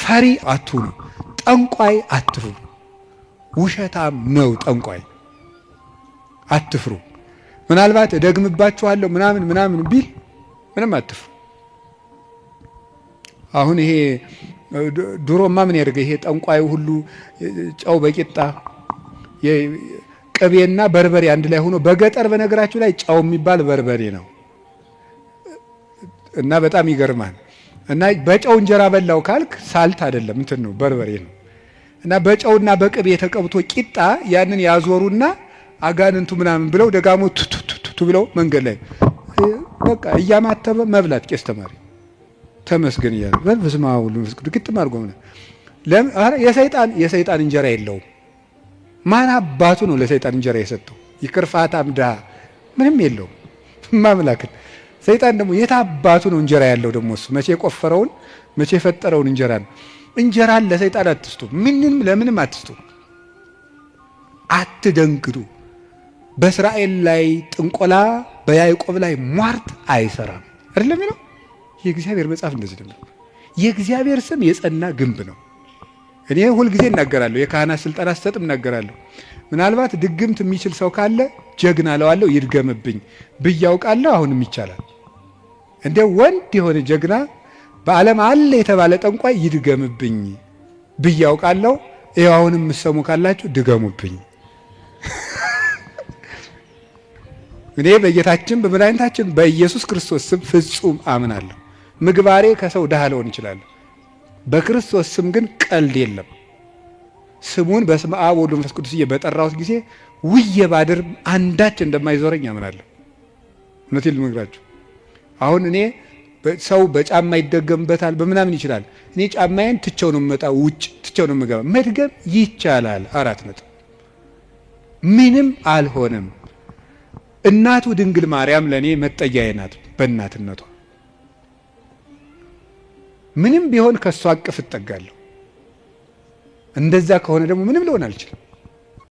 ፈሪ አትሁኑ። ጠንቋይ አትፍሩ። ውሸታም ነው ጠንቋይ፣ አትፍሩ። ምናልባት እደግምባችኋለሁ ምናምን ምናምን ቢል ምንም አትፍሩ። አሁን ይሄ ድሮማ ምን ያደርገ ይሄ ጠንቋዩ ሁሉ ጨው በቂጣ ቅቤና በርበሬ አንድ ላይ ሆኖ በገጠር በነገራችሁ ላይ ጨው የሚባል በርበሬ ነው እና በጣም ይገርማል። እና በጨው እንጀራ በላው ካልክ salt አይደለም እንትን ነው በርበሬ ነው። እና በጨውና በቅቤ ተቀብቶ ቂጣ ያንን ያዞሩና አጋንንቱ ምናምን ብለው ደጋሞ ቱቱቱቱ ብለው መንገድ ላይ በቃ እያማተበ መብላት ቄስ ተማሪ ተመስገን እያለ በስመ አብ ወወልድ ወመንፈስ ቅዱስ ግጥም አድርጎ የሰይጣን እንጀራ የለውም። ማን አባቱ ነው ለሰይጣን እንጀራ የሰጠው? ይቅርፋታም ድሃ ምንም የለውም። ማምላክን ሰይጣን ደግሞ የት አባቱ ነው እንጀራ ያለው? ደግሞ እሱ መቼ የቆፈረውን መቼ የፈጠረውን እንጀራ ነው። እንጀራን ለሰይጣን አትስጡ፣ ምንም ለምንም አትስጡ። አትደንግጡ። በእስራኤል ላይ ጥንቆላ፣ በያዕቆብ ላይ ሟርት አይሰራም። አይደለም የሚለው የእግዚአብሔር መጽሐፍ እንደዚህ ነው። የእግዚአብሔር ስም የጸና ግንብ ነው። እኔ ሁልጊዜ እናገራለሁ፣ የካህናት ስልጠና ስሰጥ እናገራለሁ። ምናልባት ድግምት የሚችል ሰው ካለ ጀግና እለዋለሁ፣ ይድገምብኝ ብዬ አውቃለሁ። አሁንም ይቻላል። እንደ ወንድ የሆነ ጀግና በዓለም አለ የተባለ ጠንቋይ ይድገምብኝ ብዬ አውቃለሁ። ይኸው አሁንም የምትሰሙ ካላችሁ ድገሙብኝ። እኔ በጌታችን በመድኃኒታችን በኢየሱስ ክርስቶስ ስም ፍጹም አምናለሁ። ምግባሬ ከሰው ድሃ ልሆን እችላለሁ። በክርስቶስ ስም ግን ቀልድ የለም። ስሙን በስመ አብ ወወልድ ወመንፈስ ቅዱስ በጠራሁት ጊዜ ውዬ ባድር አንዳች እንደማይዞረኝ አምናለሁ። እውነቴን ልነግራችሁ አሁን እኔ ሰው በጫማ ይደገምበታል በምናምን ይችላል። እኔ ጫማዬን ትቸው ነው የምመጣው፣ ውጭ ትቸው ነው የምገባ። መድገም ይቻላል። 4 ምንም አልሆንም። እናቱ ድንግል ማርያም ለእኔ መጠጊያዬ ናት። በእናትነቷ ምንም ቢሆን ከእሷ እቅፍ እጠጋለሁ። እንደዛ ከሆነ ደግሞ ምንም ልሆን አልችልም።